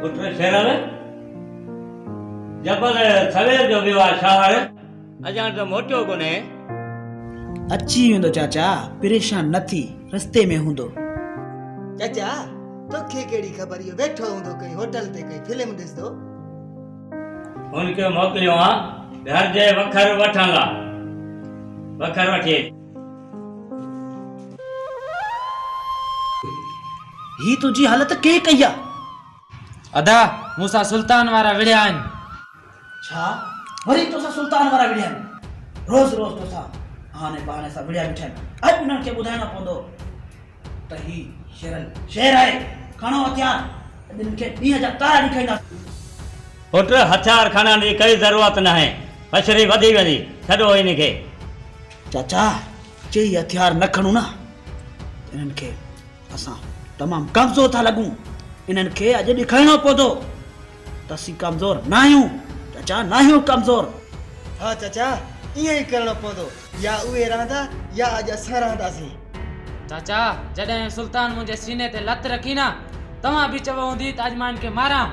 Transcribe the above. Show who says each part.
Speaker 1: پٽ شيرل، جبل سوير جو ويو آ شهر، اڄاڻ ته موٽيو ڪونهي.
Speaker 2: اچي ويندو چاچا، پريشان نه ٿي، رستي ۾ هوندو.
Speaker 3: چاچا، توکي ڪهڙي خبر، اهو ويٺو هوندو ڪنهن هوٽل تي ڪائي فلم ڏسندو.
Speaker 1: هن کي موڪليو آ گهر جي وکر وٺڻ لا، وکر وٺي اچ.
Speaker 2: هي تنهنجي حالت ڪنهن ڪئي آ؟
Speaker 4: ادا، مون سان سلطان وارا وڙهيا آهن.
Speaker 2: ڇا؟ وري توسان سلطان وارا وڙهيا آهن؟ روز روز توسان آهاني بهاني سان وڙهيا بيٺا آهن. اڄ انهن کي ٻڌائڻو پوندو ته هي شيرل شير آهي. کڻو هٿيار، اڄ انهن کي ڏينهن جا تارا ڏيکارينداسين.
Speaker 1: پٽ، هٿيار کڻڻ جي ڪائي ضرورت ناهي. بشري وڌي ويندي. ڇڏو هن کي.
Speaker 2: چاچا، چئي هٿيار نه کڻون نه ته انهن کي اسان تمام ڪمزور ٿا لڳون. انهن کي اڄ ڏيکارڻو پوندو ته اسين ڪمزور ناهيون. چاچا ناهيون ڪمزور.
Speaker 3: ها چاچا ائين ئي ڪرڻو پوندو. يا اهي رهندا يا اڄ اسان رهنداسين.
Speaker 4: چاچا جڏهن سلطان منهنجي سيني تي لت رکي نه توهان به چوو هوندي ته اڄ مان هن کي ماران.